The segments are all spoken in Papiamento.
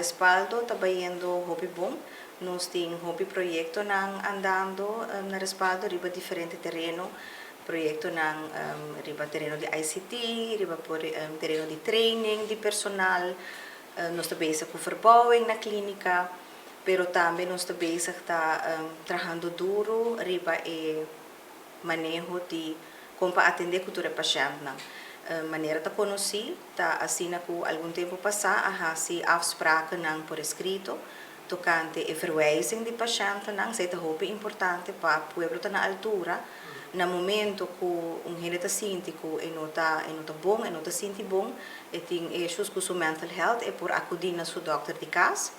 Respaldo ta bayendo hopi bon. Nos tin hopi proyectonan andando na Respaldo riba diferente tereno. Proyectonan riba tereno di ICT, riba tereno di training di personal. Nos ta bezig cu verbouwing na clinica, pero tambe nos ta bezig ta trahando duro riba e maneho di con pa atende cu tur e pashentnan. Manera ta conoci, ta asina cu algun tempo pasa a haci afsprakennan por escrito tocante e verwijzing di pashentnan. Esey ta hopi importante pa pueblo ta na altura na momento cu un hende ta sinti cu e no ta bon, e no ta sinti bon, e tin issues cu su mental health, e por acudi na su dokter di cas.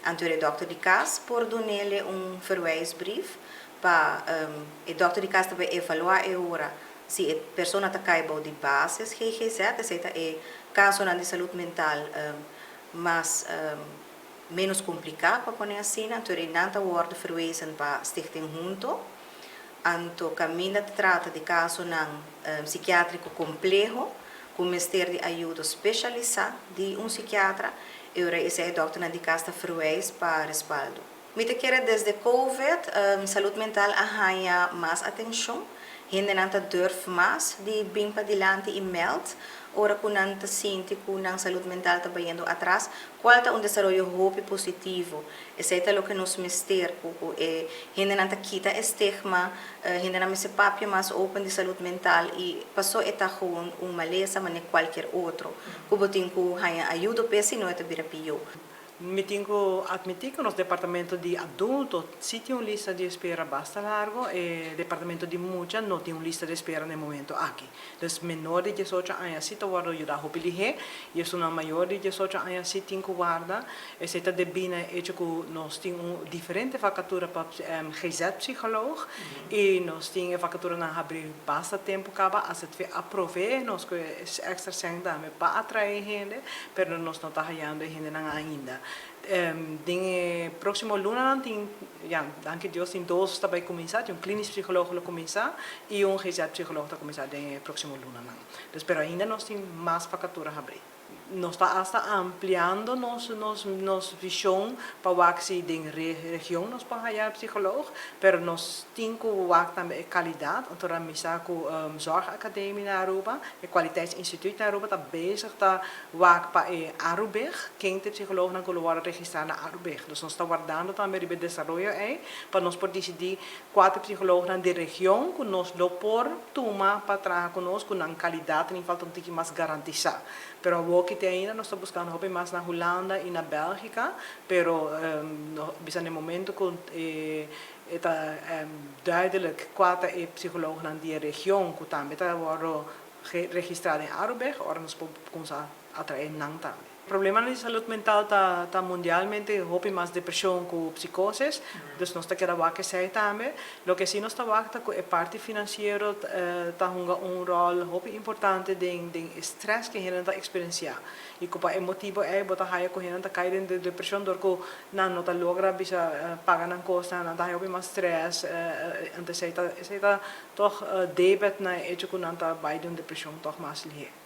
Anto e dokter di cas por dun'e un verwijsbrief pa e dokter di cas tambe evalua e ora si e persona ta cay bou di basis GGZ, esey ta e casonan di salud mental mas menos complica, pa pone asina, anto nan ta worden verwezen pa Stichting Hunto. Anto caminda ta trata di casonan psikiatrico compleho, cu mester di ayudo specialisa di un psikiatra, e ora esey dokternan di cas ta verwijs pa Respaldo. Mi ta kere desde COVID, salud mental a haya mas atencion. Hendenan ta durf mas di bin padilanti y meld ora cu nan ta sinti cu nan salud mental ta bayendo atras, cual ta un desaroyo hopi positivo. Esey ta loke nos mester, cu e hendenan ta kita estigma, hendenan mester papia mas open di salud mental y paso e ta gewoon un malesa manera cualkier otro. Cu bo tin cu haya ayudo pe, si no e ta bira pio. Mi tin cu admiti cu nos departamento di adulto si tin un lista di espera basta largo y departamento di mucha no tin un lista di espera na e momento aki. Dus menor di 18 aña si ta wordo yuda hopi lihe y esunnan mayor di 18 aña si tin cu warda. Esey ta debi na hecho cu nos tin un diferente vacatura pa GZ-psycholoog y nos tin vacaturanan habri basta tempo caba. AZV a provee nos cu extra cen tambe pa atrae hende, pero nos no ta hayando hendenan ainda. Den proximo luna tin, ja, danki Dios, tin dos ta bay cuminsa, tin un klinisch psycholoog lo cuminsa y un GZ psycholoog ta cuminsa den proximo lunanan. Dus, pero ainda nos tin mas vacatura habri. Nos ta hasta ampliando nos vision pa wak si den region nos por haya psycholoog, pero nos tin cu wak tambe e calidad. Anto mi sa cu Zorgacademie na Aruba, e Kwaliteitsinstituut na Aruba ta bezig ta wak pa e Arubig, ken ta psycholoognan cu lo wordo registra na Arubig. Dus nos ta wardando tambe riba e desaroyo ey, pa nos por dicidi cua psycholoognan di region cu nos lo por tuma pa traha cu nos, cu nan calidad tin falta un tiki mas garantisa. Pero awor cu ainda nos ta buscando hopi mas na Hulanda y na Belgica, pero no, bisa na momento cu ta duidelijk cua ta e psycholoognan di region cu tambe ta wordo registra na Arubig, ora nos por cuminsa atrae nan tambe. Problema di salud mental ta mundialmente hopi mas depresion cu psicosis, dus nos ta keda wak esey tambe. Loke si nos ta wak ta cu e parti financiero ta hunga un rol hopi importante den stress cu hende ta experiencia. Y cu pa e motibo ey bo ta haya cu hende ta cay den depresion door cu nan no ta logra bisa paga nan cosnan, nan ta haya hopi mas stress, anto esey ta toch debet na hecho cu nan ta bay den depresion toch mas lihe.